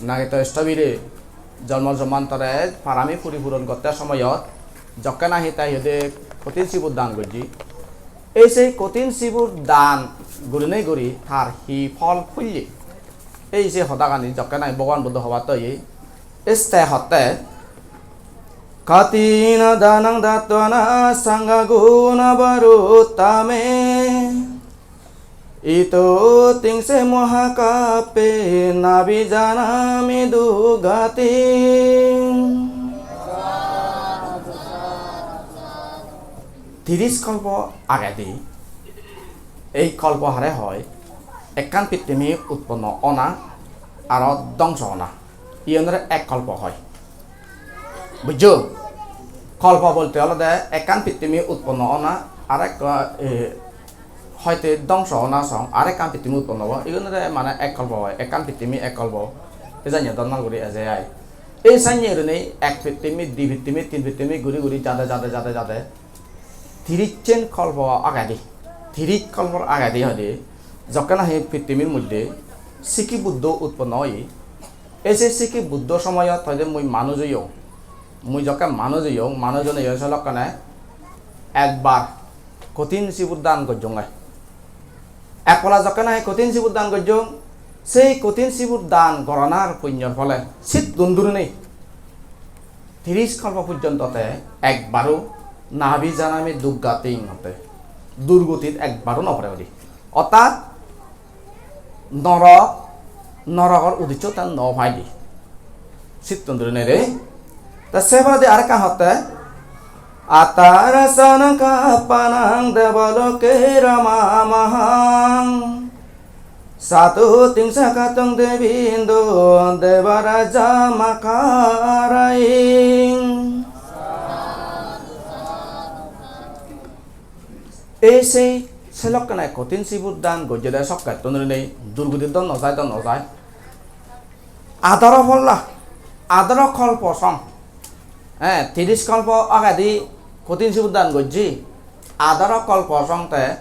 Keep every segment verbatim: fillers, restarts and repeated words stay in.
Nagito stobire jonmo jonmantore parami puri puron gotte somoyot jokke nahi te hi hoide kothin sibur dan gojje. Ei sei kothin sibur dan gurinei guri tar hi phol pholle? Ei sei hodagani jokke nahi Bhogoban Buddho hobatte oye, este hotte, kathina danang datvana sangha guna varuttame, ito tingse mohakappe nabijanami dugating. Tiris kolpo agedi ei kolpo hare hoi, ekkan pittimi utponno ona aro dongso ona, iyenore ek kolpo hoi. Bujjo? Kolpo bolte olode ekkan pittimi utponno ona, arekko, eh, hoite dongso ona song, arekkan pittimi utponno obo. Igun olode mane ek kolpo oi, ekkan pittimi ek kolpo. Ei janye donnal guri eje ai. Ei sanye gurinei ek pittimi, di pittimi, tin pittimi guri guri jade, jade, jade, jade. Tirissen kolpo agedi. Tiris kolpor agedi hoide, jokke nahi pittimir moddhe Sikhi Buddho utponno oye, ei se Sikhi Buddho somoyot hoide mui manuj oyong. Mui jokke manuj oyong, manuj onei se lokkene ekbar kothin sibur dan gojjonge. Ek pola jokke nahi kothin sibur dan gojjong, sei kothin sibur dan goronar punyor phole sittun durinei tiris kolpo porjonto te ekbaro nabijanami dugating hotte, durgotit ekbaro no pore udi. Ortat norok, norokor udisso te no paide. Sittun durinei re. Te se poredi arekkan hotte, atarasanang kappanang devaloke ramamahang. Satu tingsa katong debindo devaraja makaraing. Ei sei se lokkene kothin sibur dan gojjede sokkettun rinei durgudi don no jai, don no jai. Adaro polla, adaro kolpo song. Eh, tiris kolpo agedi kothin sibur dan gojje. Adaro kolpo song te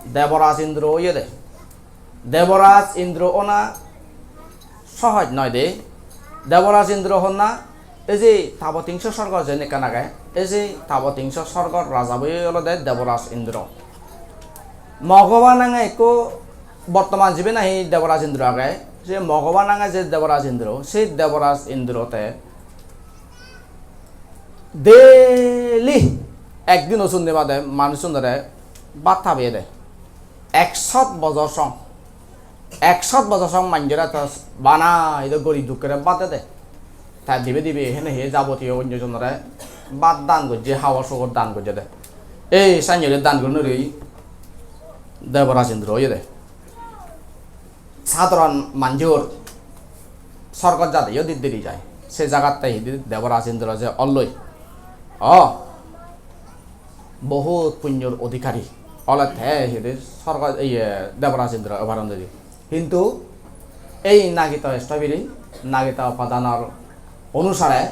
Deboraj Indro oyede. Deboraj Indro ona sohoj noi de. Deboraj Indro honna, ei je Tabotingso sorgo jen ekkan age, ei je Tabotingso sorgor raja bo olode Deboraj Indro. Mogoba nange ekko bortoman jibe nahi Deboraj Indro age, se Mogoba nange je Deboraj Indro, se Deboraj Indro te daily ekdin osunde bade manuchunore bhat habeye de. Ekshot bojor song. Ekshot bojor song manjore te bana idu gori dukkere bhat dede. Ta dibe dibe hene he jabotiyo onyo jonore bhat dan gojje, habor sugor dan gojje de. Ei sannye dan gurinei Deboraj Indro oyede. Sadharon manjor sorgot jadeyo diddiri jai. Se jagatte hidi Deboraj Indro je olloi. O, bohut punyor odhikari. Ole te hidi sorgot, iye, Deboraj Indro obaron dedi. Hintu ei Nagito stobiri, Nagito upadanor onusare,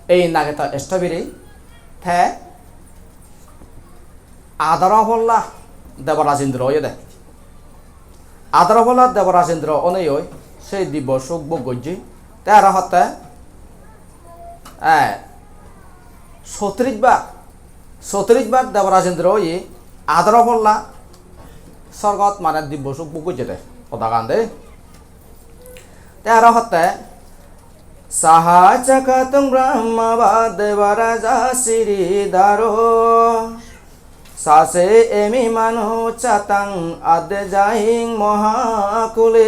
ei Nagito stobiri te adaro polla Deboraj Indro oyede. Adaro polla Deboraj Indro oneyoi se dibbo suk bhog gojje. Te aro hotte, eh, sotris bar, sotris bar Deboraj Indro oye adaro polla sorgot mane dibbo suk bhog gojjede. Hodagan de. Te aro hotte, saha chakatung Brahma ba Devaraja Siridharo. Sase emi manu chatang adde jaing mohakule.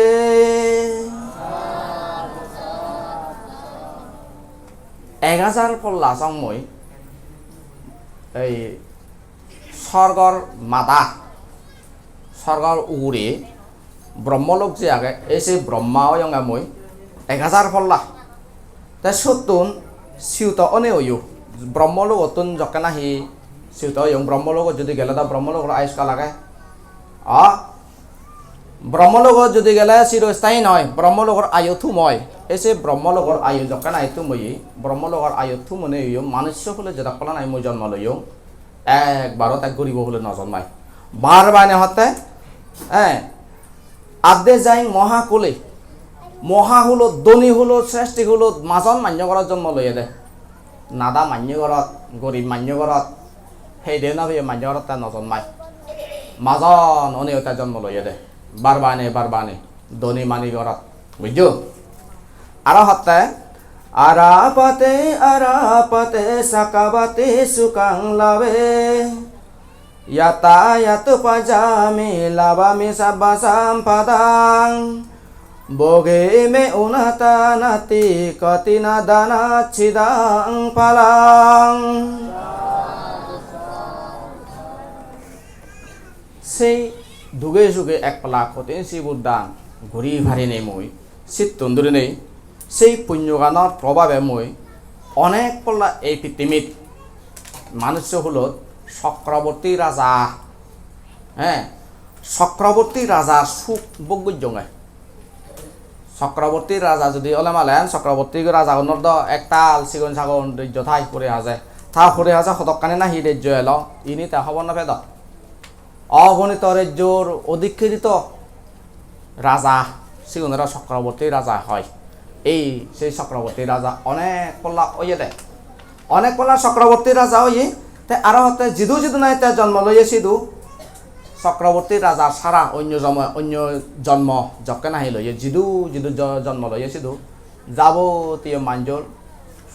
Ek hajar polla song mui ei sorgor mada, sorgor ugure Brahmalok je age, ei se Brahma oyonge mui ek hajar polla. Te sottun siuto one oyo, Brahmalogottun jokke nahi siuto oyong, Brahmalogot judi gele do Brahmalogor ayuskal age. A, Brahmalogot judi gele chirostayi noi, Brahmalogor ayu thum oi. Ei se Brahmalogor ayu jokke nahi thum oye, Brahmalogor ayu thum one oyo, manusso hule jedok polla nahi mui jonmo loyong. Ekbaro te guribo hule no jonmai. Bar bane hotte, eh, adde jaing mohakule. Moha hulot, dhoni hulot, sreshti hulot, majon manjo gorot jonmo loyede. Nada manjo gorot, gorib manjo gorot, hei de no peye manjo gorot te no jonmai. Majon oneyo te jonmo loyede. Barbane, barbane, dhoni mani gorot. Bujjo? Aro hotte, arapate, arapate, sakabate, sukang labe. Yata yatu pajami labami sabba sampadang. Boge me unata nati katina dana chidang palang. Sei duge suge ek pala kotin sibur dan guri parinei mui, sittun durinei sei punyoganor probabe mui onek polla ei pittimit manusso hulot Chakraborti raja, he, Chakraborti rajar suk bhog gojjonge. Chakraborti raja judi ole malen, Chakraborti rajagunor do ektal sigon sagon rejjo thai, hure haje. Ta hure haje hodokkani nahi rejjo elo, ini te hobor no pedo. Ogonito rejjor odhikkarito raja, sigunore Chakraborti raja hoi. Ei sei Chakraborti raja onek polla oyede. Onek polla Chakraborti raja oye, te aro hotte jidu jidu nahi te jonmo loye sidu Chakraborti raja sara onyo jonmo, onyo jonmo jokke nahi loye, jidu jidu jo-, jonmo loye sidu jabotiyo manjor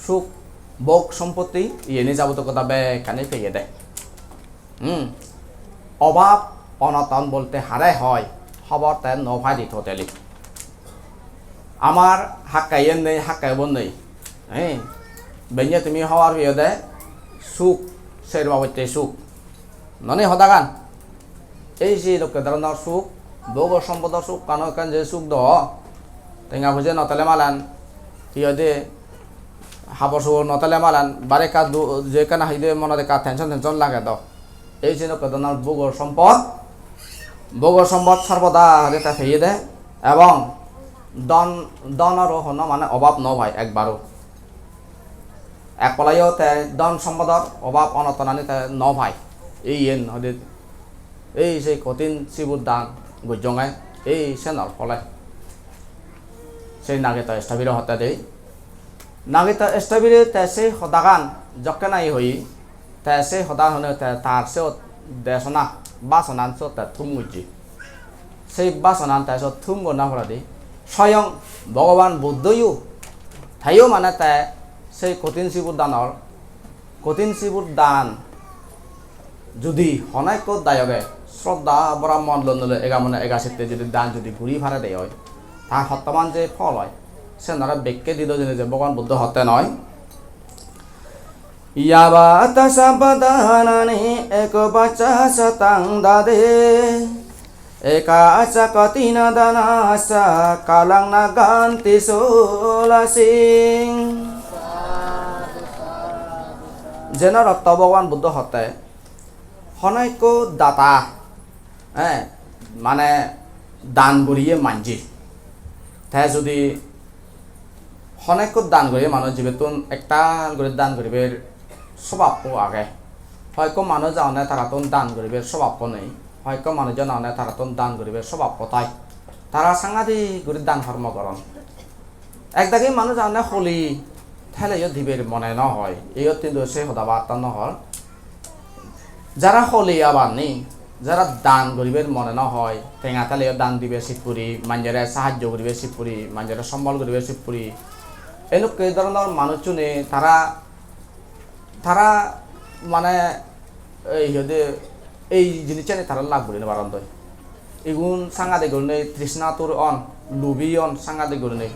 suk, bhog sompotti, iyeni jabotiyo hoda bekkani peyede. Hmm. Obab onoton bolte hare hoi, hobor te no paidi totally. Amar hakke iyen nei, hakke ubon nei. He? Benne tumi hobor peyode suk, ser babotte suk. Noni hodagan? Ei je dokke dhoronor suk, bhogo sompodor suk, kano ekkan je suk do, tenga poije no thele malen, hi hoide, habor subor no thele malen, bare ekka du-, je ekkan hi hoide monot ekka tension tension lage do. Ei je dokke dhoronor bhogo sompod, bhogo sompod sarboda hoide te peyede, ebong dhon, dhonoro hono mane obab no pai ekbaro. Ek polayo te dhon sompodor obab onotonani te no pai. Ei iyen hoide, ei sei kotin sibur dan gojjonge, ei senor phole. Sei Nagito Sthobiro hotte dei. Nagito Sthobire te sei hodagan jokke nahi hoi, te sei hoda hone te tar siyot desona, basonan siyot te thum gojje. Sei basonan te siyot thum gonna poredi soyong Bhogoban Buddhoyo, teyo mane te sei kotin sibur danor, kotin sibur dan judi hono ekko dayoge sroddha bhora mon loi loi ega mone ega sitte judi dan judi guri pare de oi, ta hottoman je phol oi, siyenore bekke dido jene je Bhogoban Buddho hotte noi. Yavata sabbadanani ekabacca satang dade, eka ca katina danassa kalang naganti solasing. Jenor otto Bhogoban Buddho hotte, hono ekko data, eh, mane dan guriye manje. Te judi hono ekko dan guriye manuj jibettun ektal guri dan guribar sobabbo age. Hoi ekko manuj agonne tarattun dan guribar sobabbo nei. Hoi ekko manuj agonne tarattun dan guribar sobabbo tai. Tara sangadik guri dan hormo goron. Ekdagi manuj agonne holi theleyo dibar mone no hoi. Iyot hintu se hoda batta no hor. Jara holi abar ni, jara dan guribar mone no hoi, tenga theleyo dan dibar sip guri, manjore sahajjo guribar sip guri, manjore sombol guribar sip guri. Enukke dhoronor manuchchune tara, tara mane ei hi hoide, ei jinissani tara lab guri no parondoi. Igun sangadik gurinei trishna atur on, lubi on sangadik gurinei.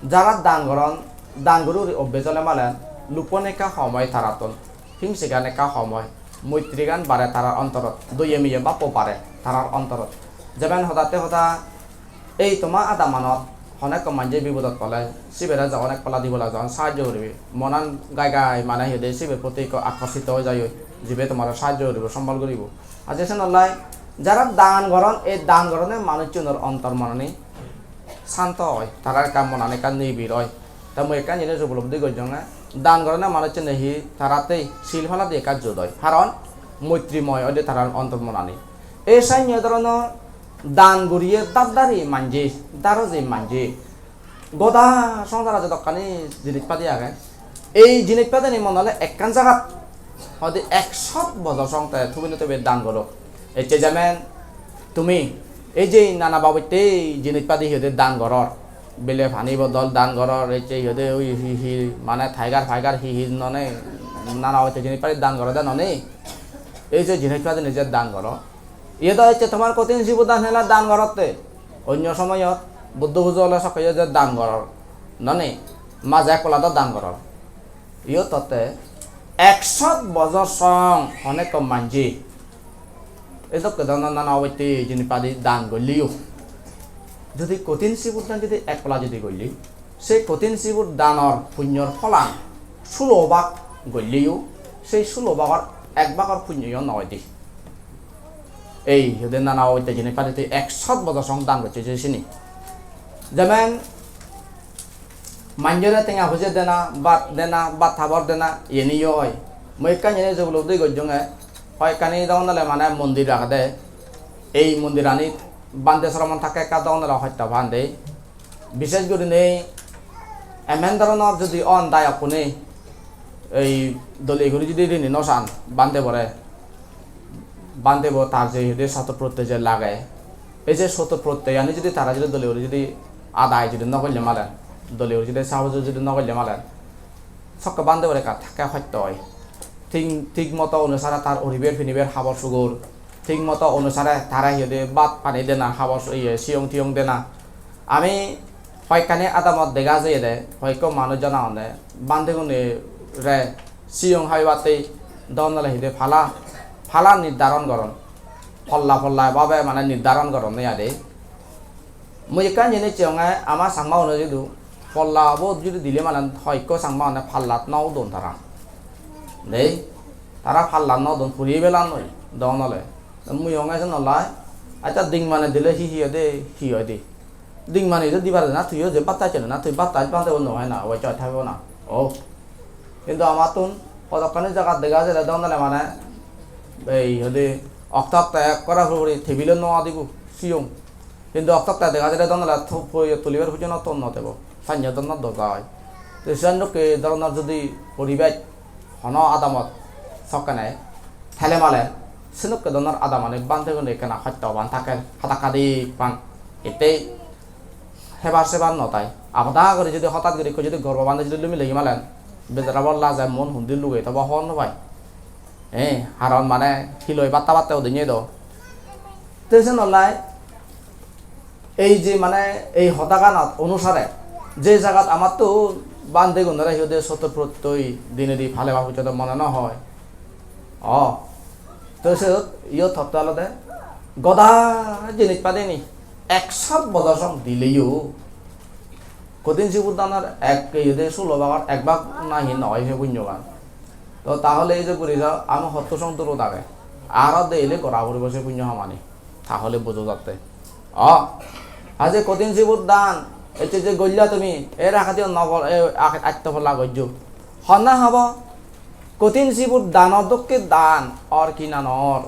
Jara dan goron, dan guri guri obbes ole malen, lubhon ekka hom oi tarattun, hingsegan ekka hom oi, moitregan bare tarar ontorot, doye miye bappo bare tarar ontorot. Jeben hodatte hoda, ei toma adamanot hono ekko manje bipodot pole, sibere jokon ek pala di pala jokon sahajjo guribe, monan gai gai mane hi hoide sibe proti ekko akorsito oi jai oi, jibe tomare sahajjo guribo, sombol guribo. Aje senollai jara dan goron, ei dan gorone manuchchunor ontor monani santo oi, tarar ekka monani ekka nibir oi. Te mui ekkan jinis upolobdi gojjonge, dan gorone manuchchune hi tarattei sil paladi ekka jot oi, karon moitrimoi oide tarar ontor monani. Ei sanye dhoronor dan guriye dardari manje, daroji manje, Goda songsarot jodokkani jinis padi age, ei jinis padini mone ole ekkan jagat hoide ekshot bojor song te tumi no tumi dan gorok. Ecche jemen tumi ei je nana babotte jinis padi hi hoide dan goror, bile pani bodol dan goror, ecche hi hoide oi hi hi mane tiger faiger hi hi none nana babotte jinis padi dan gorode none, ei je jinis padini je dan goror, iye do ecche tomar kothin sibor dan hela dan gorotte. Onyo somoyot Buddho pujo ole sokke je dan goror, noni maje ek pola do dan goror. Iyot totte ekshot bojor song honekko manje edokke dhoronor nana obotte jinis padi dan golleyo, jodi kothin sibor dan jodi ek pola jodi golle, sei kothin sibor danor punyor pholan sulo bhag golleyo, sei sulo bhagor ek bhagor punyoyo no oide. Ei hoide nana obotte jinis padi tui ekshot bojor song dan gocche je sini. Jemen manjore tenga poje dena, bhat dena, bhat habor dena, iyeniyo oi. Mui ekkan jinis jogolo dui gojjonge, hoyekkani dogon dale mane mondir agede. Ei mondirani bhante sromon thakke ekka dogon dale hosto pande. Bishesh gurinei emen dhoronor jodi on dayokkune ei dole guri jodi rini no san bhantebore, bhantebo tar je hoide soto protte je lage, ei je soto protteyani jodi tara jodi dole guri jodi adai jodi no golle malen, dole guri jodi sahajo jodi no golle malen, sokke bhantebore ekka thakke hosto oi. Thik, thik moto onusare tar uriber piniber habor sugor, thik moto onusare tare hi hoide bhat pani dena, habor su-, iye, siyong tiyong dena. Ami hoyekkani adamot dega jeyede, hoyekko manuj jana honde, bhantegunore siyong habibatte don dole hi hoide pala, pala nirdaron goron. Polla polla bhabe mane nirdaron goronne ade. Mui ekkan jinis siyonge ama Changmaune jidu polla bo judi dile mane hoyekko Changmaune pallat no udon tara. Dei, tara pallat no udon, puri belan noi, don ole. Mui onge sen olai, accha ding mane dile hi hi oide, hi oide. Ding mane idu dibar na, tui o je batta chele na, tui batta bante no hai na, oi choi thaibo na. O. Hintu amattun hodokkani jagat dega jele don ole mane, ei hoide okta okta ekkore puri puri table-o no adibo, siyong. Hintu okta okta dega jele don ole thu-, puri tulibar pujo no ton no tebo, sannye don no doja oi. Te sen dokke dhoronor judi poribesh hono adamot sokkene thele male, senokke dhoronor adamani bhantegune ekkena hosto pan thakke, hadakkadik pan. Itte hebar sebar no tai. Abada guri judi hotat guri ekko judi gorbo bhante judi lumi legi malen, bejarabo laje mon hundi lugei tobo hobor no pai. Eh, haron mane hiloi batta batte udinei do. Te sen olai ei je mane ei hodaganot onusare je jagat amattun bhantegunore hi hoide soto prottoi dinedi palebar pujjede mone no hoi. O, to se iyot hotte olode goda jinis padini ekshot bojor song dileyo kothin sibor danor ek iyede sulo bhagor ek bhag nahi noi se punyogan. To tahole ei je guri jao, ami hotto song durot age. Aro daily gora puribo se punyo hamani. Tahole bujo jatte. O, aje kothin sibor dan, ecche je golla tumi, e rakha diyo no bol, e ak-, atto polla gojjo. Honna habo? Kothin sibor dano dokke dan, or ki nanor.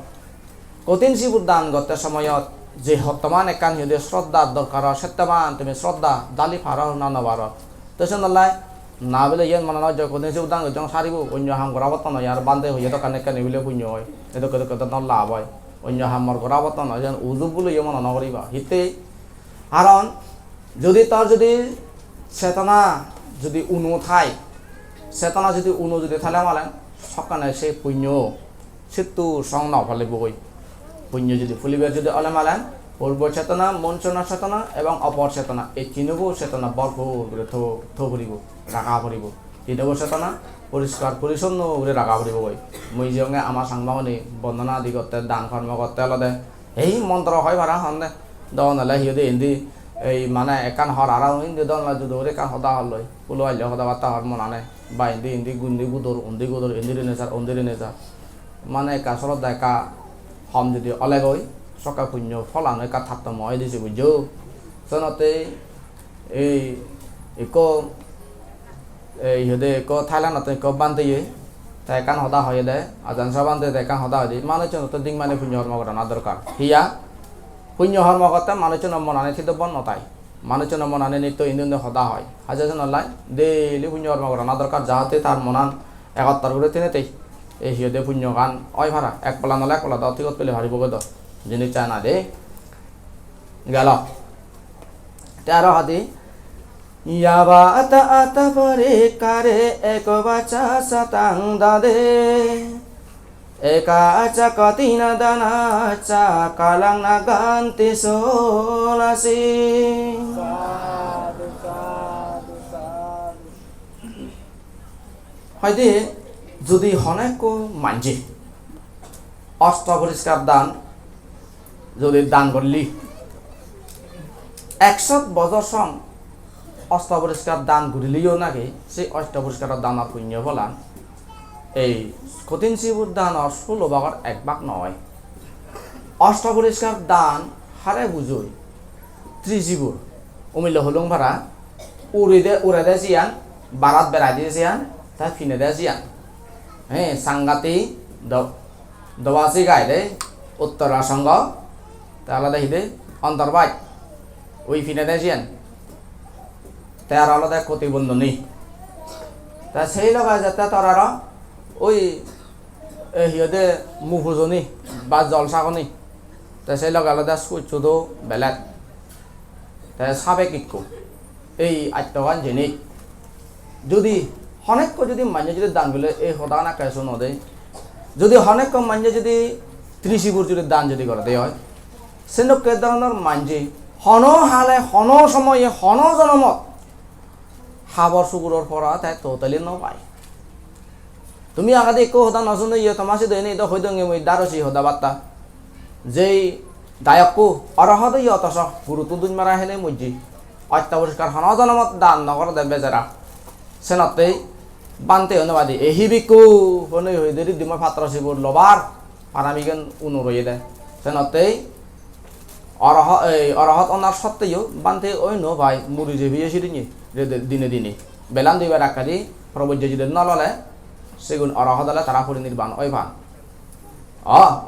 Kothin sibor dan gotte somoyot je hottoman ekkan hi hoide sroddha dorkar or, settoman tumi sroddha dali paro na no paro. To sen olai na bile iyen mone noi je kothin sibor dan gojjong saribo, onyo ham gora potto noi, ar bhante hoye dokken ekkan ebile punyo oi, edokke dokke do no lab oi. Onyo ham mor gora potto noi, jen uju bule iye mone no goriba. Hitte? Karon judi tor judi chetona judi unu thai, chetona judi unu judi thale malen, sokkene se punyo sittu song no phalibogoi. Punyo judi phulibar judi ole malen, purbo chetona, mon chona chetona ebong opor chetona, ei tinubo chetona bhorpur guri tho, tho puribo, raga puribo. Tinubo chetona poriskar porisonno guri raga puribogoi. Mui jiyonge ama Changmagune bondona adi gotte, dan kormo gotte olode ei montro hoi para honde. Dogon ole hi hoide indi ei mane ekkan hor aro indi dogon ole judo guri ekkan hoda hor loi. Pulo aile hoda batta hor monane. Ba indi indi gundi gudor, undi gudor, indi rene sar, undi rene sar. Mane ekka sroddha ekka hom judi olegoi, sokke punyo pholano ekka tattomo oide se bujjo. Senotte ei ikko, ei hi hoide ikko Thailandottun ikko bhante ye, te ekkan hoda hoyede, Ajahn Chah bhante te ekkan hoda hoyede, manuchchun otte ding mane punyo hormo gorana dorkar. Hiya? Punyo hormo gotte manuchchuno monani thidobbo no tai. Manuchchuno monani nitto indi undi hoda hoi. Haje senollai daily punyo kormo gorana dorkar, jahate tar monan egottor guri tenetei ei hi hoide punyogan oi para, ek pola nole ek pola do thigot pele paribo goi do. Jinis chana de gelo. Te aro hadi, yava ata ata parikkare eko vacha satang dade. Eka cha katina dana cha kalang naganti solasi. Hoide, jodi hono ekko manje osto poriskar dan jodi dan golle, ekshot bojor song osto poriskar dan gurileyo naki se osto poriskar danor punyo pholan ei kothin sibur danor sulo bhagor ek bhag noi. Osto poriskar dan hare bujoi? Tri sibur, umillo hulung para, uride, urede siyan, barat beraide siyan, te pinede siyan. He, sangati do-, dobasi gaide, uttora songho, te olode hide ontorbaj, ui pinede siyan. Te aro olode kotibondhoni. Te sei loge jette tor aro ui, e, hi hoide, mu pujoni ba jol sagoni. Te sei loge olode succhudo belet. Te sabek ikko. Ei attogan jinis. Jodi honekko jodi manje jodi dan gole, ei hodagan ekke suno de. Jodi honekko manje jodi tri sibur jodi dan jodi gorede oi, senokke dhoronor manje hono hale, hono somoye, hono jonomot habor suguror pora te totally no pai. Tumi agede ekko hoda no suno, iye toma sidu ene idu hoi donge mui darosi hoda batta. Jei dayokko orohot oye otoso guruttun duj mara hene mojje. Osto poriskar hono jonomot dan no gorede bejara. Senottei bhante hoi no padi, "Ehi bhikkhu," hoi no hoi deri dima patro sibur lobar, paramigen unur oyede. Senottei oroho-, ei, orohot onar sotteyo bhante oi no pai, muri jebiye sirinye, re-, de-, dine dine. Belan dibar akkadi probojje jodi no lole, sigun orohot ole tara porinirban oi pan. O,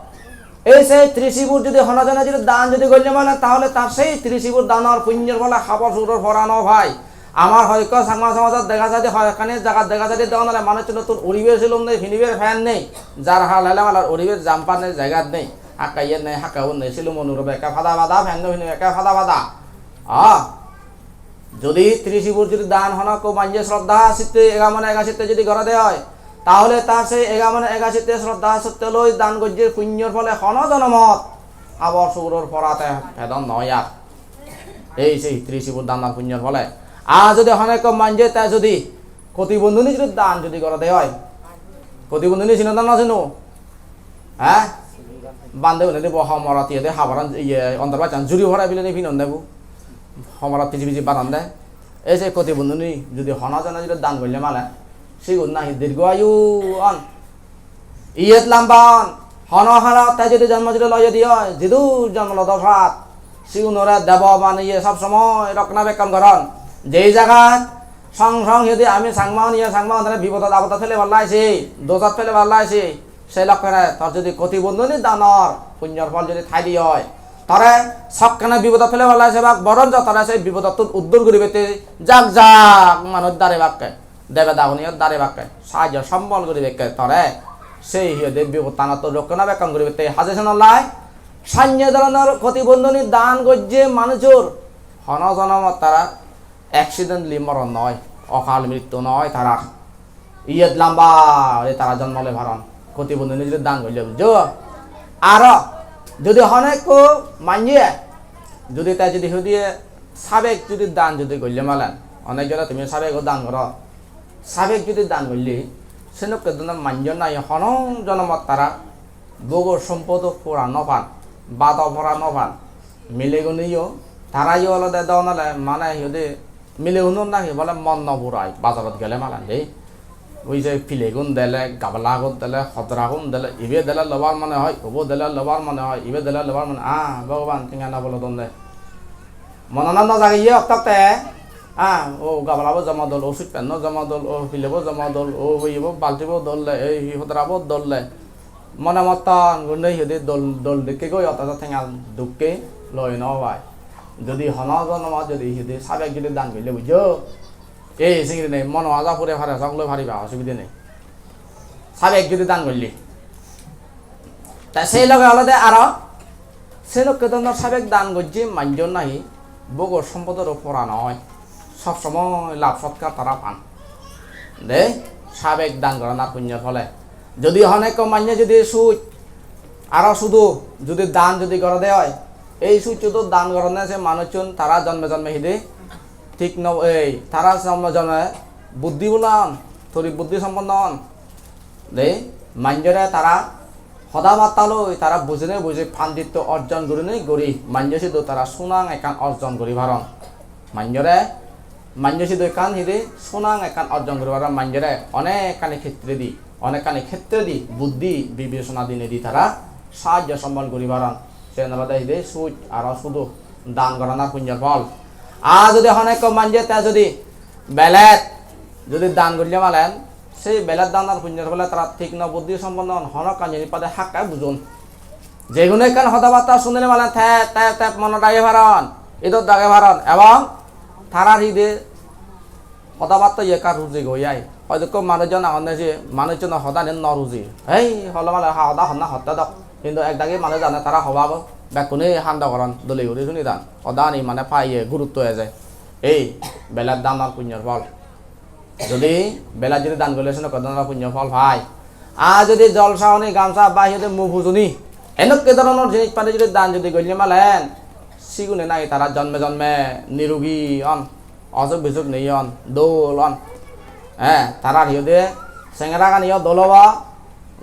ei sei tri sibur jodi hono jone jodi dan jodi golle mane, tahole tar sei tri sibur danor punyor phole habor suguror pora no pai. Amar hoyekko Changma somajot dega jai de, hoyekkani jagat dega jai de, dogan ole manuchchunottun uribar silum nei, pinibar pant nei, jar hal hele malar uribar jamper nei, jagat nei, hakka iyen nei, hakka un nei, silumo nurube ekke pada pada, pant no pinibe ekke pada pada. Ah, jodi tri sibur jodi dan hono ekko manje sroddha sitte, ega mone ega sitte jodi gorede oi, tahole tar sei ega mone ega sitte sroddha sitte loi dan gojje punyor phole hono jonomot habor suguror pora te pedon noi ar. Ei sei tri sibur danor punyor phole. Ar jodi hono ekko manje te jodi kotibondhoni jodi dan jodi gorede oi, kotibondhoni sino na no sino? He? Bhante une dibo homorot iye de haboran iye ontorbajchan juri pore bileni pinon de bu. Homorot piji piji banon de. Ei sei kotibondhoni jodi hono jone jodi dan golle mane, sigun nahi dirgo ayu on. Iyet lamba on, hono halot te jodi jonmo jodi loye di oi, jidu jonmo lodo prat, sigunore debo baniye sob somoi rokkona bekkan goron. Jei jagat song song jodi ami Changma uniye Changma unore bipodot apodot pelebar laise, dojot pelebar laise, sei lokkene tor jodi kotibondhoni danor punyor phol jodi thai di oi, tore sokkene bipodot pelebar laise bak, boronjo tore sei bipodottun uddur guribette jak jak manuj darebakke. Debedaguniyo darebakke, sahajjo sombol guribakke tore, sei hi hoide bipodtanottun rokkona bekkan guribatte. Haje senollai sanye dhoronor kotibondhoni dan gojje manujor hono jonomot tara accidentally moron noi, okal mrittu noi tarar. Iyet lamba guri tara jonmo loi paron, kotibondhoni jodi dan golle, bujjo? Aro jodi hono ekko manye jodi te jodi hudiye sabek judi dan judi golle malen, onek jone tumi sabego dan goro, sabek judi dan golle, senokke done manjo nahi hono jonomot tara bhogo sompodo pura no pan, bado pura no pan. Mileguneyo, tarayo olode don ole mane hi hoide, milegunor nahi bole mon no purai, bazarot gele malen de. Ui je pilegun dele, gabalagun dele, hodragun dele, ibe dele lobar mone hoi, ubo dele lobar mone hoi, ibe dele lobar mone, ah, Bhogoban, tenga no bolodon de. Monanot no jageye oktak te, ah, o gabalabo jomo dol, o suit pant-o jomo dol, o pilebo jomo dol, o yebo baltibo dol de, ei hi hodrabo dol de. Mone motton gunei hi hoide dol, dol dekke goi, othocho tenga dukke loi no pai. Jodi hono jonomot jodi hidi sabek jodi dan golle, bujjo? Ei singiri nei, mono aja pure pare sok loi pariba, osubide nei. Sabek jodi dan golle. Ta sei loge olode aro sedokke dhoronor sabek dan gojje manjor nahi bhogo sompodoro pora noi, sob somoi lab sotkar tara pan. De, sabek dan goranar punyor phole. Jodi hono ekko manje jodi suj aro sudu jodi dan jodi gorode oi, ei suj sudu dan goronne se manuchun tara jonme jonme hidi thik no, ei tara jonme jonme buddhi bola on, thori buddhi somponno on. De, manjore tara hoda batta loi tara bujine buji panditto orjon gurinei guri manje sidu tara sunang ekkan orjon guri paron. Manjore, manje sidu ekkan hidi sunang ekkan orjon guri paron, manjore onekkani khetredi, onekkani khetredi buddhi bibesona dinedi tara sahajjo sombol guri paron. Siyen olode hidi suj aro sudu dan goranar punyor phol. Ar jodi hono ekko manje te jodi belet jodi dan golle malen, sei belet danor punyor phole tara thik no buddhi somponno on, hono ekkan jinis pade hakke bujon. Jekono ekkan hoda batta sunile malen tep tep tep monot rage paron, idot rage paron, ebong tarar hide hoda batta ye ekka ruji goi ai. Hoyto ekko manuj jon agonne, se manuj jono hodani no ruji. Ei hole male ha hoda honna hotte dok. Hintu ekdagi manuj ane tara hobabo bekkune handa goron, dole guri suni dan. Hodani mane paiye gurutto eje. Ei belet danor punyor phol. Jodi belet jodi dan golle senokke dhoronor punyo phol pai. Ar jodi jol sagoni gamsa ba hi hoide mu pujoni, enokke dhoronor jinis padi jodi dan jodi golle malen, sigune nahi tara jonme jonme nirogi on, osuk bisuk nei on, dol on. Eh, tarar hi hoide sengeraganiyo dol obo,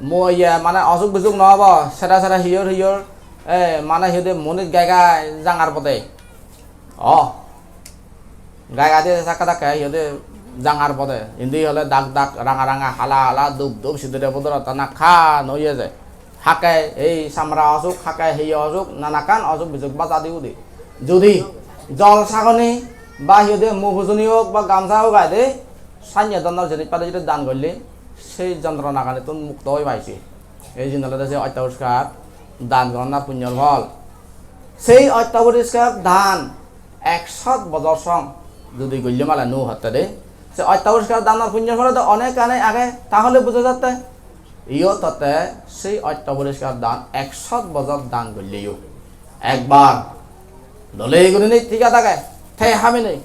mu iye mane osuk bisuk no obo, sere sere hiyor hiyor, eh, mane hi hoide munis gai gai jangar pode. Oh. Gai gai de sakka dakke hi hoide jangar pode. Indi ole dak dak, ranga ranga, hala hala, dup dup, sidire podorot tana ekkan oye je. Hakke ei samra osuk, hakke hiyo osuk, nanakkan osuk bisuk baja di udi. Judi jol sagoni ba hi hoide mu pujoni ok ba gamsa ok ai de, sanye dhoronor jinis padi judi dan golle, sei jontronaganittun mukto oi paise. Ei jiyen olode se ottoporiskar dan goronnar punyor phol. Sei ottoporiskar dan ekshot bojor song judi golle male nu hotte de, se ottoporiskar danor punyor phole do onek ane age, tahole buja jatte iyot hotte sei ottoporiskar dan ekshot bojor dan golleyo ekbar dole gurinei tiga dage te habinei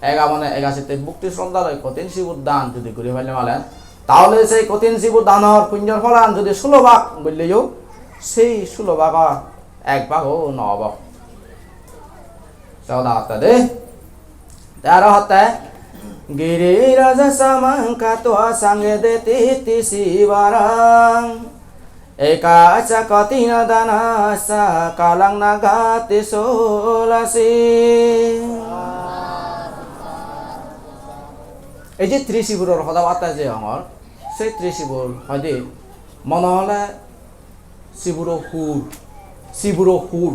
ega mone ega sitte bhokti sroddha loi kothin sibor dan judi guri palle malen, tahole sei kothin sibor danor punyor pholan judi sulo bhag golleyo, sei sulo bhagor ek bhago no obo. Se hoda hotte de. Te aro hotte, "Giriraja samang katva sanghena tittha sivarang. Eka ca kathina danassa kalang nagghati solasi." Ei je Trisibur-or hoda batta je hongor, sei Trisibur hoide mone hole Siburo hur, Siburo hur.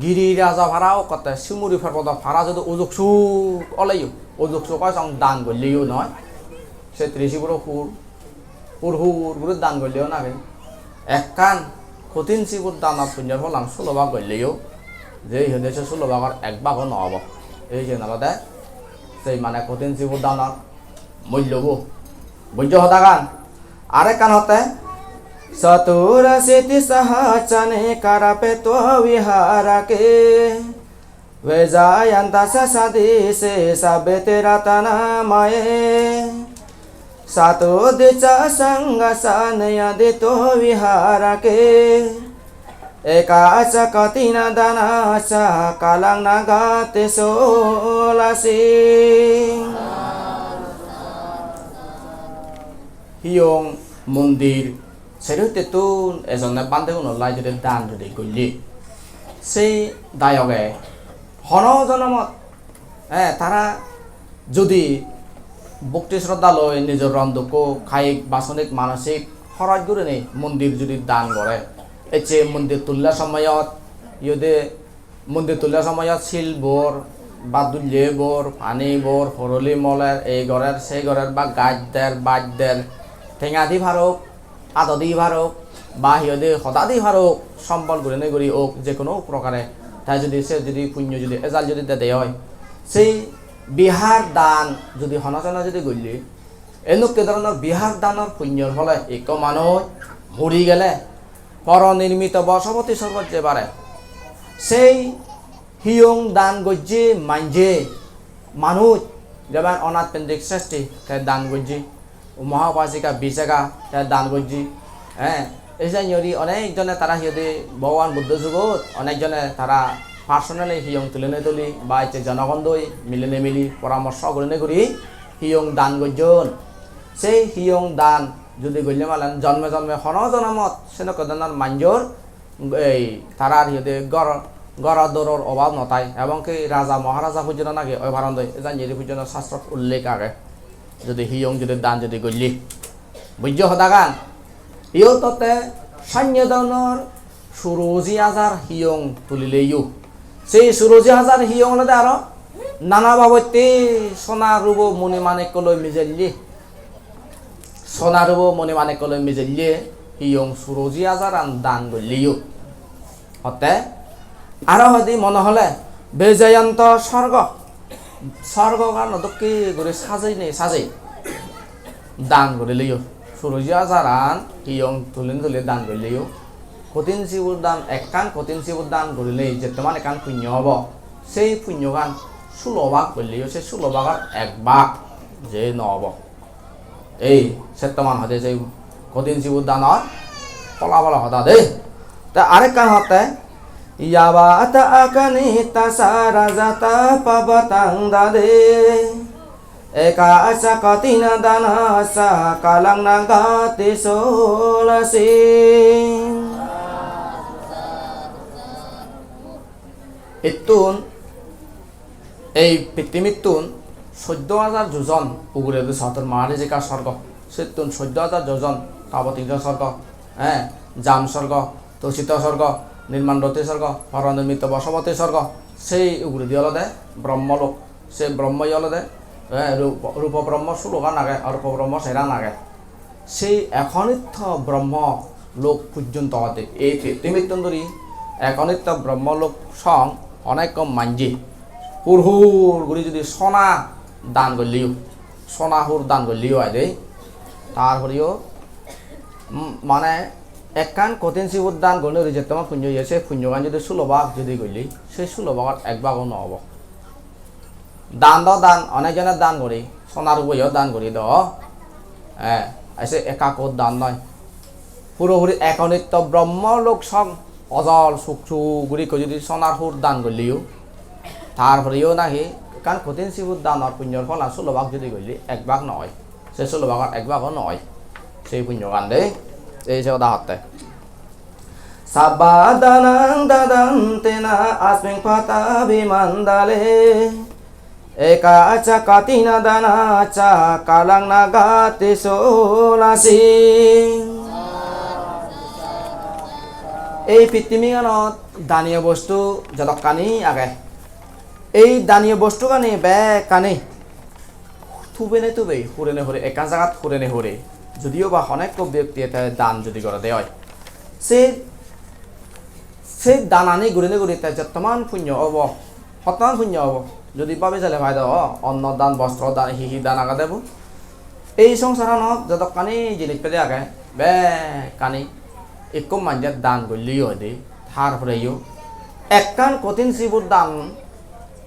Giriraja para okkotte Simuri porbodo para jodo ujok suk oleyo, ujok suk oi song dan golleyo noi. Se Trisiburo hur, hur hur guri dan golleyo nage. Ekkan kothin sibur danor punyor pholan sulo bhag golleyo, je hi hoide se sulo bhagor ek bhago no obo. Ei jen olode sei mane kothin sibur danor mullobo. Bujjo hodagan? Arekkan hotte, "Caturasiti sahassani kalpetva viharake. Vejayantassa sadise sabbe te ratana maye. Satuddica sanghassa niyantito viharake. Eka ca kathina danassa kalang nagghati solasi." Hiyong mondir sero hittettun ejonne bhantegunor lai judi dan judi golle, sei dayoge hono jonomot, eh, tara judi bhokti sroddha loi nijor ron dukko kayik, basonik, manosik horoj gurinei mondir judi dan gore, ecche mondir tulle somoyot, iyot mondir tulle somoyot sil bor, bhat dulle bor, pani bor, horoli moler, ei gorer, sei gorer, ba gaj der, baj der, tenga di parok, ado di parok, ba hi hoide hoda di parok, sombol gurinei guri ok, je hono prokare Te judi se judi punyo judi ejal judi dede oi, sei bihar dan judi hono jone judi golle, enukke dhoronor bihar danor punyor phole ekko manuj muri gele poronirmito bosopoti sorgot jei pare. Sei hiyong dan gojje manje manuj, jemon Onath Pendrik Sresti te dan gojje, Mahapajika Bisaka te dan gojje. Eh, ei jani guri onek jone tara hi hoide Bhogoban Buddho jugot onek jone tara personally hiyong tulinei tuli ba ecche jonogon doi milinei mili poramorso gurinei guri hiyong dan gojjon. Sei hiyong dan judi golle malen jonme jonme hono jonomot senokke dhoronor manjor ei tarar hi hoide ghor, ghor doror obab no thai, ebong ki raja maharaja pojjonto naki oi paron doi, ei jani guri pojjonto sastrot ullekh age. Judi hiyong judi dan judi golle, bujjo hodagan? Iyot totte sanye dhoronor suroji ajar hiyong tulileyo. Sei suroji ajar hiyong olode aro nana babotte sona rubo moni manikko loi mijelle. Sona rubo moni manikko loi mijelle hiyong suroji ajaran dan golleyo. Otte aro hoide mone hole Bejayanto sorgo, sorgogano dokke guri sajeinei sajei dan gurileyo. Suroji ajaran hiyong tulinei tuli dan gurileyo. Kothin sibor dan, ekkan kothin sibor dan gurile jettoman ekkan punyo obo, sei punyogan sulo bhag golleyo, sei sulo bhagor ek bhag je no obo. Ei settoman hoide sei kothin sibor danor pholapolo hoda de. Te arekkan hotte, yāvatā akaniṭṭhassa rajatappattidānī, ekassa kaṭhinadānassa kālaṃ nāgghati soḷasiṃ. Ittun, ei pittimittun soddo hajar jojon uguredi Satur Maharajika sorgo, sittun soddo hajar jojon Tapotingso sorgo, eh, Jam sorgo, Tusito sorgo, Nirmanroti sorgo, Paranimito Bosopoti sorgo, sei uguredi olode Brahmalok. Se Brahma olode, eh, Rupa, Rupa Brahma sulogan age, Arupa Brahma seran age. Sei ekonittho Brahma lok pojjonto ode. Ei pittimittun dhuri ekonittho Brahma lok song onekko manje hur hur guri judi sona dan golleyo, sona hur dan golleyo aide, tar poreyo, mm, mane ekkan kothin sibor dan golle guri jettoman punyo oye, se punyogan judi sulo bhag judi golle, se sulo bhagor ek bhago no obo. Dan do dan, onek jone dan guri, sonar uboyo dan guri do. Eh, ese ekka ekko dan noi. Puropuri ekonittho Brahma lok song ojol suk suk guri ekko judi sonar hur dan golleyo, tar poreyo nahi ekkan kothin sibor danor punyor pholan sulo bhag judi golle, ek bhag noi. Se sulo bhagor ek bhago noi. Sei punyogan de, ei se hoda hotte. Sabba dānaṃ dadantena asmiṃ pattabhimandale, ekassa kaṭhinadānassa kālaṃ nāgghati soḷasiṃ. Ei pittimiganot daniyo bostu jodokkani age. Ei daniyo bostugani bekkani tubene tube, hurene hure, ekkan jagat hurene hure, judiyo ba honekko byoktiye te dan judi gorede oi, se, se danani gurine guri te jottoman punyo obo, hottoman punyo obo, judi babi sele pai do, o, onno dan, bostro dan, hi hi dan agede bo. Ei songsaranot jodokkani jinis pede age, bekkani ikko manje dan golle oide, tar poreyo ekkan kothin sibor dan,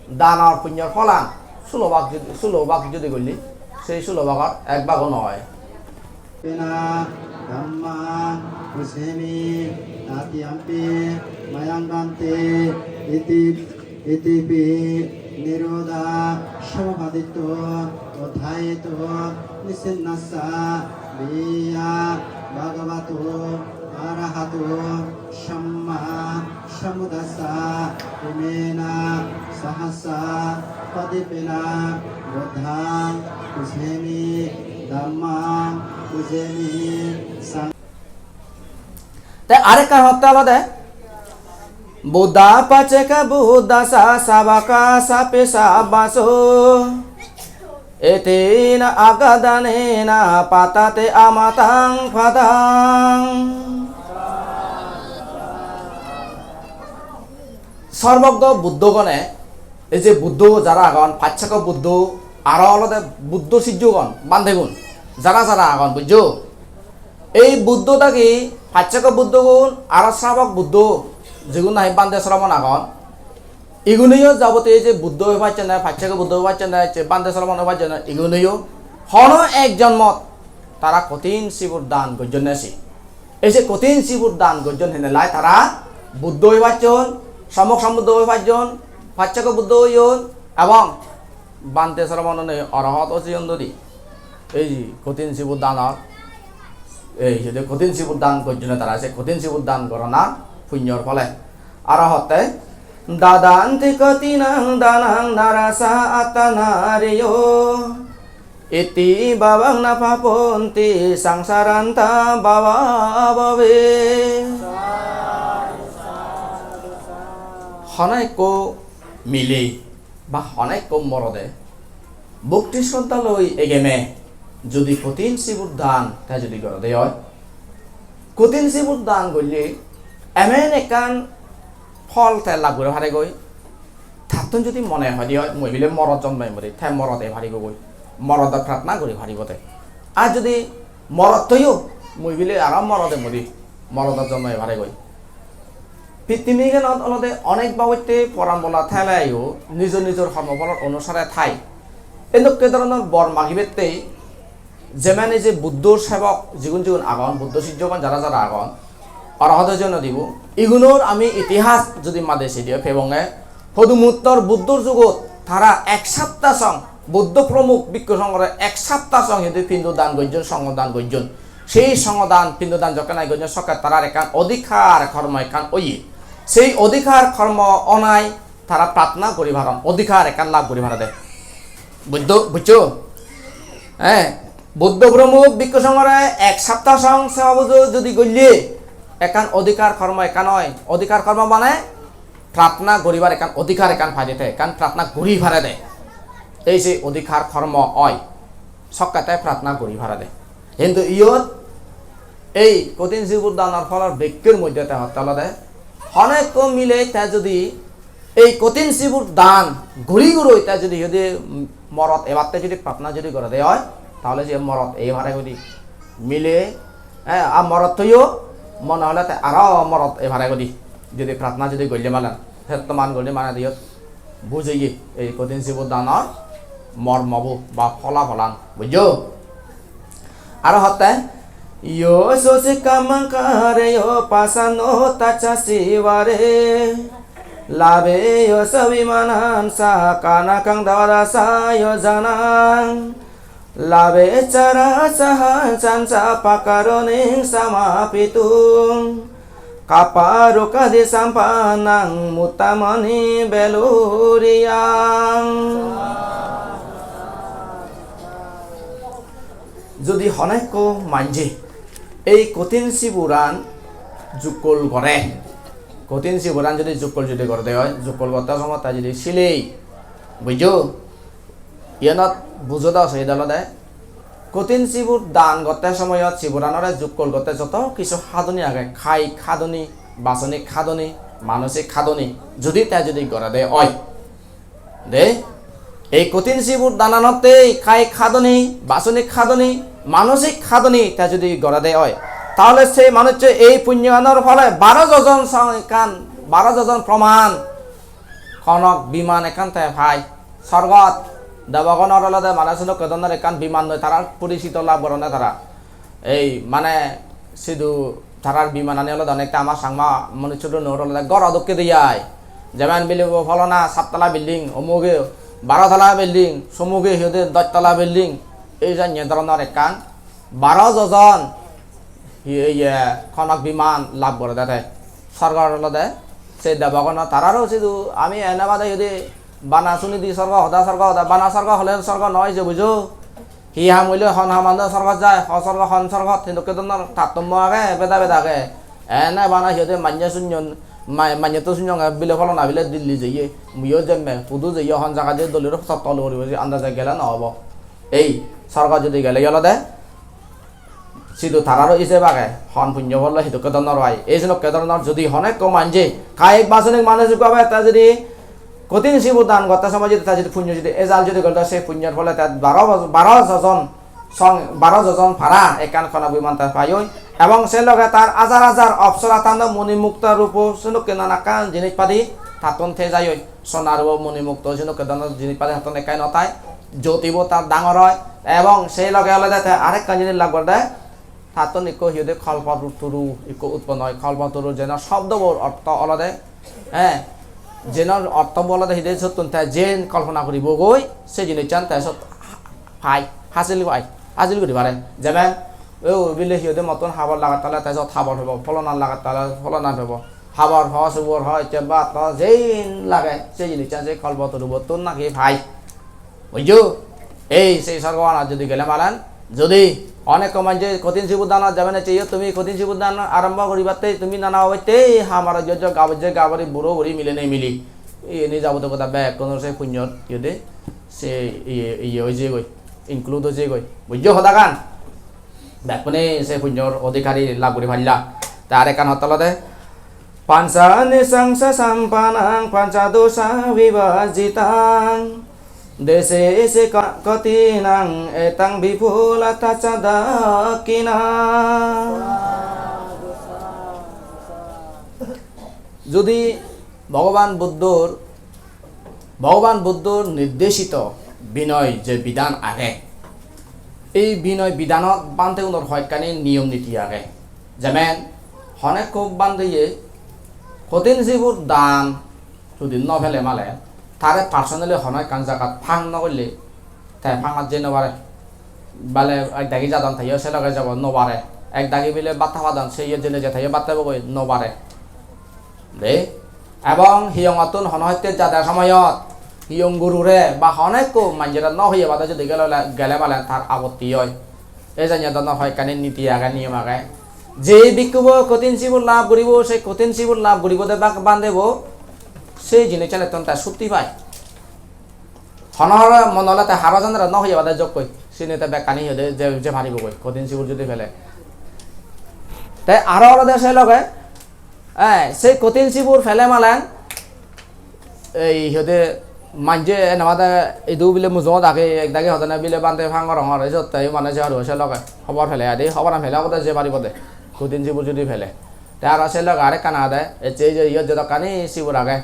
danor punyor pholan sulo bhag judi, sulo bhag judi golle, sei sulo bhagor ek bhago noi. Pena dhamma pujemi tatiyampi mayaṃ bhante iti, itipi nirodha samappaditto uṭṭhāyito nisinnassa viya bhagavato arahato sammā sambuddhassa imena sahassa padīpena buddhaṃ pujemi dhammaṃ pujemi saṅ- Te arekkan hotte olode, Buddha pacceka buddhassa sāvakassapi sabbaso. Etena aggadanena pattate amataṃ phadaṃ. Srabok Buddhogune, ei je Buddho jara agon, Pacchekko Buddho, aro olode Buddho sijjogun, bhantegun, jara jara agon, bujjo? Ei Buddho dagi Pacchekko Buddhogun aro Srabok Buddho, jigun nahi bhante sramon agon, iguneyo jabotiyo ei je Buddho oi pacchonde, Pacchekko Buddho oi pacchonde, je bhante sramon oi pacchonde, iguneyo hono ek jonmot tara kothin sibor dan gojjonne si. Ei je kothin sibor dan gojjon henelai tara Buddho oi pacchon, Srabok Sambuddho oi pacchon, Pacchekko Buddho oyon, ebong bhante sramon onei orohot ojeyon dodi. Ei je kothin sibor danor, ei je kothin sibor dan gojjonne tara, se kothin sibor dan goronar punyor phole. Aro hotte, "Dadanti kathinaṃ dānaṃ nārāsā attanādayo, iti bhavaṃ na pāpanti saṃsārantā bhavā bhave." Hono ekko mile ba hono ekko morode bhokti sroddha loi egeme jodi kothin sibor dan te jodi gorede oi, kothin sibor dan golle emen ekkan phol te lab guri paregoi. Tattun jodi mone hoide oi, mui bile morot jonmoi mori, te morot ei paribogoi, morodor pratna guri paribo te. Ar jodi morot oiyo, mui bile aro morot ei mori, morodor jonmoi paregoi. Pittimiganot olode onek babotte poran bola theleyo nijo nijor hormo pholor onusare thai. Endokke dhoronor bor magibatte jemani je Buddhor sebok jigun jigun agon, Buddho sijjogun jara jara agon, orohot ojon dibo, igunor ami itihas jodi made sedi pebonge, Podumuttor Buddhor jugot tara ek sapta song, Buddho promukh bhikkhu songhore ek sapta song hintu pindo dan gojjon, songho dan gojjon. Sei songho dan, pindo dan jokke nahi gojjon, sokke tarar ekkan odhikar kormo ekkan oye. Sei odhikar kormo onai tara pratna guri paron, odhikar ekkan lab guri parede. Buddho, bujjo? Eh, Buddho promukh bhikkhu songhore ek sapta song seba pujo jodi golle, ekkan odhikar kormo ekkan oi. Odhikar kormo mane pratna guribar ekkan odhikar ekkan paide te, ekkan pratna guri parede. Ei se odhikar kormo oi, sokke te pratna guri parede. Hintu iyot ei kothin sibor danor pholor bekkur moddhe te hotte olode, hono ekko mile te jodi ei kothin sibor dan guri guroi te jodi, jodi morot ebatte jodi pratna jodi gorede oi, tahole je morot ei pare godi. Mile, eh, a morot oiyo mone hole te aro morot ei pare godi. Jodi pratna jodi golle malen, hettoman guri mane diyot bujeye ei kothin sibor danor mormobo ba pholapholan, bujjo? Aro hotte, "Yo so sikkhamaṃ kāreyo pasanno tassa sīvare, labheyo ca vimānassa kāṇakaṃ dvādasa yojanaṃ, labhe ca rājahaṃsañca pakaraṇīṃ samāpituṃ, kappā rokkhādi sampannaṃ muttamanti veluriyaṃ." Jodi hono ekko manje ei kothin siboran jukkol gore, kothin siboran jodi jukkol jodi gorede oi, jukkol gotte somoy te jodi silei, bujjo? Iyanot bujo da se olode, kothin sibor dan gotte somoyot siboranore jukkol gotte joto kisu hadoni age, kayik hadoni, basonik hadoni, manosik hadoni, jodi te jodi gorede oi. De, ei kothin sibor dananotte kayik hadoni, basonik hadoni, manosik hadoni te jodi gorede oi, tahole sei manuccho ei punyoganor phole baro jojon song ekkan, baro jojon proman, konok biman ekkan te pai. Sorgot debogonor olode mane sedokke dhoronor ekkan biman noi, tarar porisito lab goronne tara. Ei mane sidu tarar bimanani olode onekta ama Changma manucchunor olode goro dokke de ai. Jemon bilebo pholona sattala building, omuge baro tala building, somuge hi hoide dosh tala building. Ei janye dhoronor ekkan baro jojon hi, iye, konok biman lab gorede te. Sorgor olode se debogono tararo sidu ami ene bade hi hoide bana suni di sorgo hoda, sorgo hoda, bana sorgo hole sorgo noi je, bujo? Hi ham oile hon hamande sorgot jai, ho sorgo hon sorgot, hintu ke dhoronor tartommo age, beda beda age. Ene bana hi hoide manye sunyon, ma-, manye to sunyonge bile pholona bile Delhi jeye, muiyo jemme, hudu jeye, hon jaga jeye, doliro sotto lori bori andaje gele no obo. Ei sorgot jodi gele olode Sidu tararo ijeb age, hon punyo pholle hidokke dhoronor oi. Ei jenokke dhoronor jodi hono ekko manje kayik basonik manosik bhabe te jodi kothin sibor dan gotte somoy jodi te jodi punyo jodi ejal jodi gorede, se punyor phole te baro boj-, baro jojon song, baro jojon para ekkan kono biman te payoi. Ebong se loge tar hajar hajar opsora tando moni mukta rupo senokke nanakkan jinis padi tattun thei jayoi. Sona rupo moni mukto senokke dhoronor jinis padi tattun ekkai no thai. Jyotibo tar dangor oi. Ebong se loge olode te arekkan jinis lab gorede. Tattun ikko hi hoide kolpoturu ikko utpon oi. Kolpoturu jeno sobdobor ortho olode, eh, jeno ortho bo olode hide sottun te jen kolpona guribogoi, se jinissan te sot pai, hasil pai, hasil guri pare. Jemon, o bile hi hoide mottun habor lagat tale te sot habor pebo, pholona lagat tale pholona pebo. Habor ho, subor ho, ecche bhat ho, jen lage, se jinissan se kolpoturubottun naki pai. Bujjo? Ei sei sorgoganot jodi gele malen, jodi onekko manje kothin sibor danot jaben ecche, iyot tumi kothin sibor dan arombo guribatte tumi nana obotte hamar jojjo gabojje gabori buro buri mile nei mili. Iyeni jabotiyo goda bekkunor se punyor iyode se iye, iye oi jeyegoi, include oi jeyegoi. Bujjo hodagan? Bekkune se punyor odhikari lab guri palla. Te arekkan hotte olode, panca nisangsa sampanang panca dosa vibajitang. Dese se ka-, katinang etang vipula taca dakina. Jodi Bhogoban Buddhor, Bhogoban Buddhor nirdeshito binoy je bidhan age, ei binoy bidhanot bhantegunor hoyekkani niyom niti age. Jemen, honekko bhanteye kothin sibor dan judi no pele male, tare personally hono ekkan jagat phang no golle, te phangot jei no pare. Bale ek dagi jadon, teyo se loge jabo, no pare. Ek dagi bile bhat hapadon, se iyot jeinei je teyo bhat habogoi, no pare. De, ebong hiyongottun hono hotte jade somoyot hiyong gurure ba hono ekko manjore no hoye bade judi gele, gele malen tar apotti oi. Ei janye dono hoyekkani niti age, niyom age. Je bhikkhubo kothin sibor lab guribo, se kothin sibor lab guribode bak bhantebo, se jinissanettun te sutti pai. Hono horo mon ole te haro jonore no hoye bade jokkoi, sini te bekkani hoide je, je paribogoi, kothin sibor judi pele. Te aro olode se loge, eh, se kothin sibor pele malen, ei hoide manje ene bade idu bile mujungot age, ek dagi hodone bile bhante phang gorongor, ei sot te mane je paribo se loge, hobor pele adi, hoboran pele obode je paribode, kothin sibor judi pele. Te aro se loge arekkan agede, ecche ei je iyot jedokkani sibor age,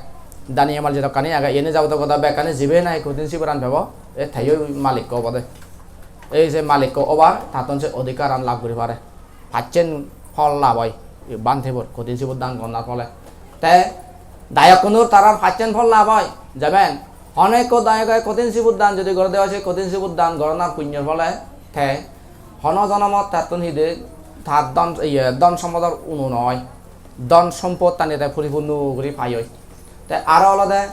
Daniyamal jedokkani age, iyeni jabotiyo goda bekkani jibe nahi kothin siboran pebo, e teyo malikko obode. Ei je malikko obar, tattun se odhikaran lab guri pare. Pacchen phol lab oi, ei bhantebor kothin sibor dan goronnar phole. Te dayokkunor tarar pacchen phol lab oi, jemen, hono ekko dayoge kothin sibor dan judi gorede oi, se kothin sibor dan goronnar punyor phole te hono jonomot tattun hide tar dhon, iye, dhon sompodor uno noi. Dhon sompottani te puripunno guri pai oi. Te aro olode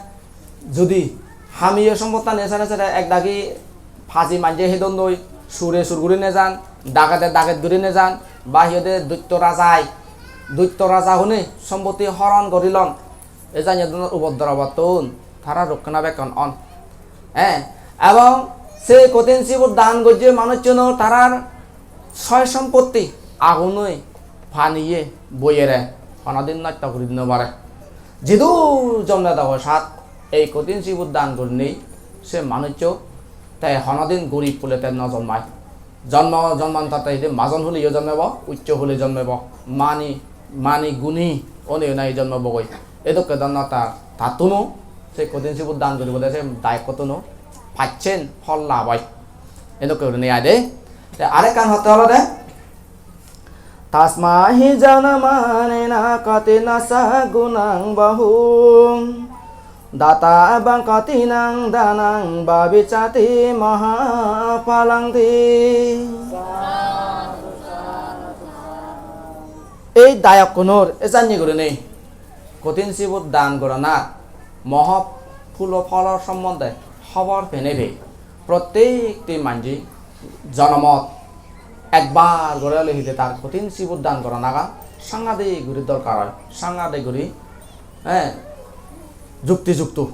judi hamiye sompottani sere sere ek dagi paji manje hedondoi, sure sur guri nejan, dagede daget guri nejan, ba hi hoide doitto rajai, doitto raja hune sompotti horon gorilon, e janye dhoronor upodrobottun tara rokkena bekkun on. Eh, ebong se kothin sibor dan gojje manuchchunor tarar soy sompotti agunoi paniye boiyere honodin nosto guri di no pare. Jidu jonme dogoi sat ei kothin sibor dan gurinei se manuchcho te honodin gorib hule te no jonmai. Jonmo jonmantor te hide majon huleyo jonmebo, uccho hule jonmebo, mani, mani guni oneyo nahi jonmebogoi. Edokke dhoronor ta, tattuno se kothin sibor dan guribode se dayokkotuno pacchen phol lab oi. Edokke gurinei ai de. Te arekkan hotte olode, tasma hi jana manena katinassa gunang bahung. Data bang katinang danang bhabicchati mahapalang ti. Ei dayokkunor e janye gurinei kothin sibor dan gorana moha phulo pholor sombonde hobor penei pei prottekti manje jonomot ekbar gore ole hide tar kothin sibor dan goranagan sangadik guri dorkar oi, sangadik guri, eh, jukti jukto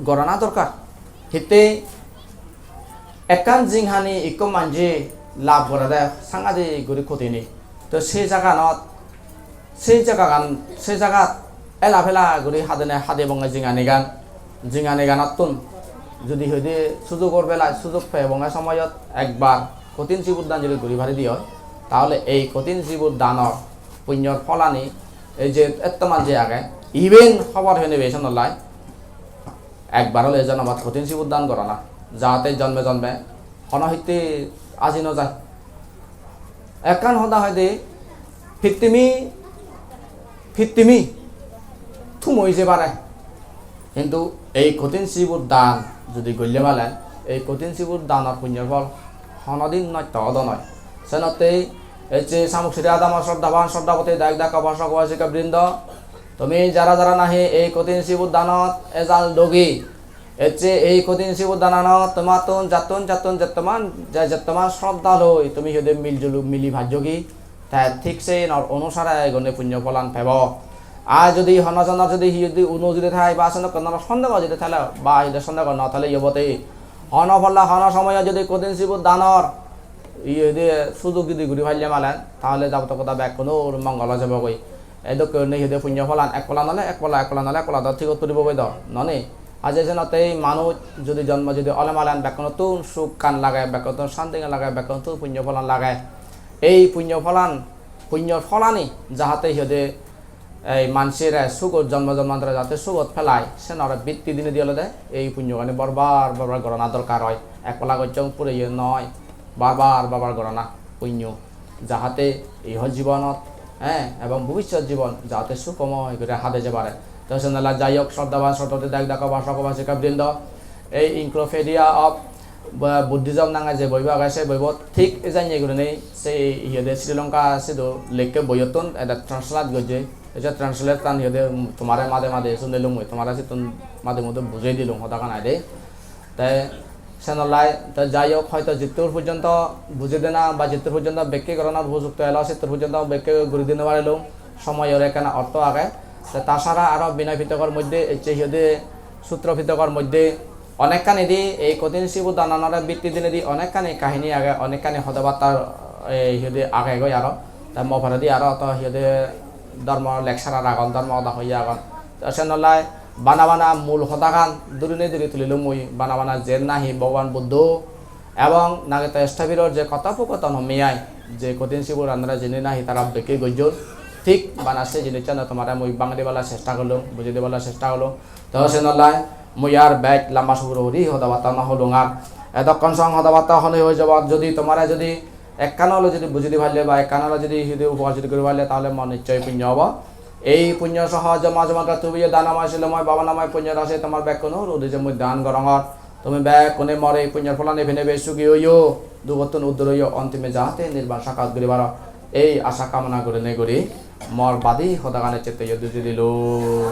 gorana dorkar. Hitte ekkan jinghani ikko manje lab gorede sangadik guri kotini. To sei jaganot, sei jagagan, sei jagat ela pela guri hadene hade bonge jinganigan, jinganiganottun judi hoide sujugor belai sujug pebonge somoyot ekbar kothin sibur dan judi guri pari di oi, tahole ei kothin sibur danor punyor pholani ei je ettoman je age, iben hobor pene be sonollai ekbar hole jonobot kothin sibur dan gorana, jate jonme jonme hono hitte aji no jai. Ekkan hoda hoide, pittimi, pittimi thum oi je pare, hintu ei kothin sibur dan judi golle malen, ei kothin sibur danor punyor phol honodin nosto odo noi. Senottei ecche Samuksiri adamor sroddhaban sroddhaboti dayok dayika upasok upasika brindo, tumi jara jara nahi ei kothin sibur danot ejal dogi, ecche ei kothin sibur dananot tomattun jattun jattun jettoman, je jettoman sroddha loi tumi hi hoide miljul mili pajjogi, te thik sei nor onusare gune punyo pholan pebo. Ar judi hono jonor judi hi judi uno judi thai ba sono kono sondeho judi thale ba hi hoide sondeho no thale iye bote. Hono polla hono somoyo judi kothin sibur danor iye hoide sujug judi guri palle malen, tahole jabotokota bekkunor mongol oi jebogoi. Edokke gurinei hi hoide punyo pholan ek polla nole ek polla, ek polla nole ek polla do thigot puribo goi do, noni? Aje senottei manuj judi jonmo judi ole malen bekkunottun sukkan lage, bekkunottun santigan lage, bekkunottun punyo pholan lage. Ei punyo pholan, punyor pholani jahate hi hoide ei mansire sugot, jonmo jonmantore jahate sugot pelai, senore bitti dinedi olode ei punyogani barbar barbar gorana dorkar oi. Ek polla gocchong pureye noi, barbar barbar gorana punyo, jahate iho jibonot, eh, ebong bobissot jibon jahate sukhomoi guri hade je pare. To senolla jai hok, sroddhaban sroddhaboti dayok dayika upasok upasika brindo, ei Encyclopedia of Ba-, Buddhism nange je boibo age, se boibot thik ejanye gurinei se hi hoide Sri Lanka sidu lekke boiyottun ede translate gojje. Ei je translate-an hi hoide, um, tomare made made sunilung mui, tomare sittun made made bujei dilung hodagan aide. Te senollai, te jai hok, hoito jittur porjonto bujei dena ba jittur porjonto bekke goronor upojukto elo, sittur porjonto bekke guri di no parilung, somoyore ekkena ortho age. Te ta sara aro Binoy Pitokor moddhe ecche hi hoide, Sutro Pitokor moddhe onekkani di ei kothin sibur dananore bitti dinedi onekkani kahini age, onekkani hoda batta, eh, hi hoide age goi aro. Te mo poredi aro to hi hoide dhormo lecturer agon, dhormo hoda hoye agon. Te senollai bana bana mul hodagan durinei duri tulilung mui, bana bana jen nahi Bhogoban Buddho ebong Nagito Sthabiror je kothopokothono miyai, je kothin sibur danore jini nahi tara bekke gojjon, thik bana se jinissano tomare mui bangei diballa chesta gollung, bujei diballa chesta gollung. To senollai mui ar bej lamba suguro guri hoda batta no holung ar. Edokkon song hoda batta hone hoi jabot, jodi tomare jodi ekkan ole jodi bujei di palle ba ekkan ole jodi hi hoide upokar jodi guri palle, tahole mor nischoi punyo obo. Ei punyo soho joma joma tubiyo danomoy, silomoy, bhabanamoy punyo rasi tomar bekkunor uddije mui dan gorongor. Tumi bekkune mor ei punyor pholani pene be sugi oiyo, dugottun uddor oiyo, ontime jahate nirban sakkat guri paro, ei asha kamona gurinei guri mor badi hodagani ecchettei yo dujei dilung.